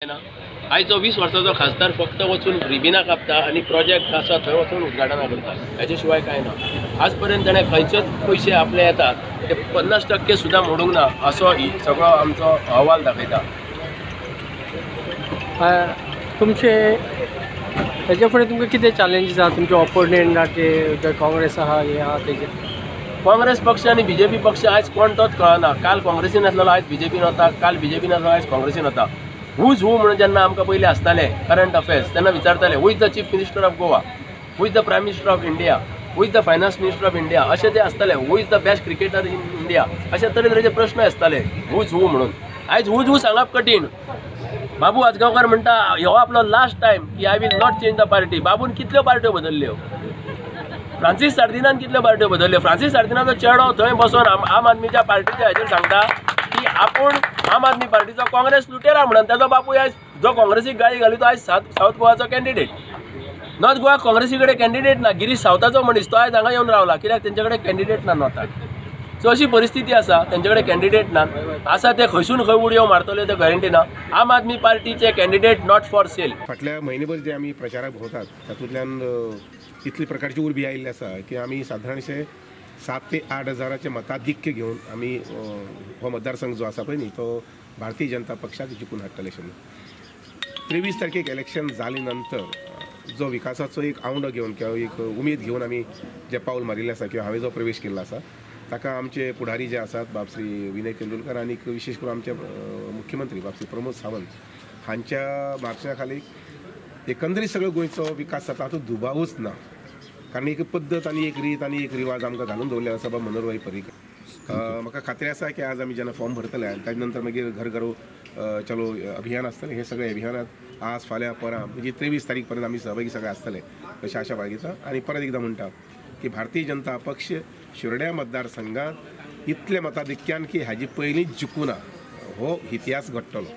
ना. आयज जो 20 वर्सांचो खासदार फक्त वचून रिबिना कापता आनी प्रोजेक्ट आसा थंय वचून उद्घाटनां करता, हेजे शिवाय कांय ना. आज पर्यंत ताणें खंयचेच पयशे आपले येतात ते 50% सुद्दां मोडूंक ना असो सगळो आमचो अहवाल दाखयता. तुमचे हेजे फुडें तुमकां कितें चॅलेंजीस आहा तुमचे ऑपोनंटाचे, जे काँग्रेस आहा हे आहा तेजे? काँग्रेस पक्ष आनी बीजेपी पक्ष आयज कोण तोच कळना. काल काँग्रेसीन आसलेलो आयज बीजेपीन वता, काल बीजेपीन आसलेलो आयज काँग्रेसीन वता. हुज हू म्हणून जेन्ना आमकां पयलीं आसतालें करंट अफेर्स तेन्ना विचारताले who is the chief minister of Goa, who is the prime minister of India, who is the finance minister of India, अशें ते आसताले. Who is the best cricketer in India, अशे तरेतरेचे प्रश्न आसताले हुज हू म्हणून. आयज हुज हू सांगप कठीण. बाबू आजगांवकार म्हणटा हो आपलो लास्ट टायम की I will not change the party. बाबून कितल्यो पार्ट्यो बदल्ल्यो, फ्रांसीस सार्दिनान कितल्यो पार्ट्यो बदल्ल्यो. फ्रांसीस सार्दिनाचो चेडो थंय बसोन आम आदमीच्या पार्टीच्या हेजेर सांगता की आपूण आम आदमी पार्टीचो काँग्रेस लुटेरा म्हणून. ताजो बापूय आयज जो काँग्रेसीक गाळी घाली तो आयज सावथ गोवाचो कॅन्डिडेट. नॉर्थ गोवा काँग्रेसी कडेन कॅन्डिडेट ना. गिरीश सावथाचो मनीस तो आयज हांगा येवन रावला कित्याक तेंचे कडेन कॅन्डिडेट ना नॉर्थाक. सो अशी परिस्थिती आसा, तेंचे कडेन कॅन्डिडेट ना. आसा ते खंयसून खंय उडयो मारतले ते गॅरंटी ना. आम आदमी पार्टीचे कॅन्डिडेट not for sale. फाटल्या म्हयनेभर जे आमी प्रचाराक भोंवतात तातूंतल्यान इतली प्रकारची उर्बी आयिल्ली आसा की आमी सादारणशे 7 ते 8 हजाराचे मताधिक्य घेवन आमी हो मतदारसंघ जो आसा पळय न्ही तो भारतीय जनता पक्षाक जिखून हाडटले अशें. 23 तारखेक इलेक्शन जाले नंतर जो विकासाचो एक आवंडो घेवन किंवा एक उमेद घेवन आमी जे पावल मारिल्लें आसा किंवा हांवें जो प्रवेश केल्लो आसा ताका आमचे पुढारी जे आसात बाब श्री विनय तेंडुलकर आनी विशेष करून आमचे मुख्यमंत्री बाब श्री प्रमोद सावंत हांच्या मार्गदर्शना खाली एकंदरीत सगळो गोंयचो विकास जाता हातूंत दुबावूच ना. कारण एक पद्दत आनी एक रीत आनी एक रिवाज आमकां घालून दवरलेलो आसा बाब मनोहरभाई पर्रीकर. म्हाका खात्री आसा की आज आमी जेन्ना फॉर्म भरतले आनी ताजे नंतर मागीर घर घर चलो अभियान आसतलें. हे सगळे अभियानात आज फाल्यां परां म्हणजे 23 तारीख पर्यंत आमी सहभागी सगळे आसतले अशें आशा बाळगिता. आनी परत एकदां म्हणटा की भारतीय जनता पक्ष शिरोड्या मतदारसंघात इतले मताधिक्यान की हाजी पयलींच जिखूना हो इतिहास घडटलो.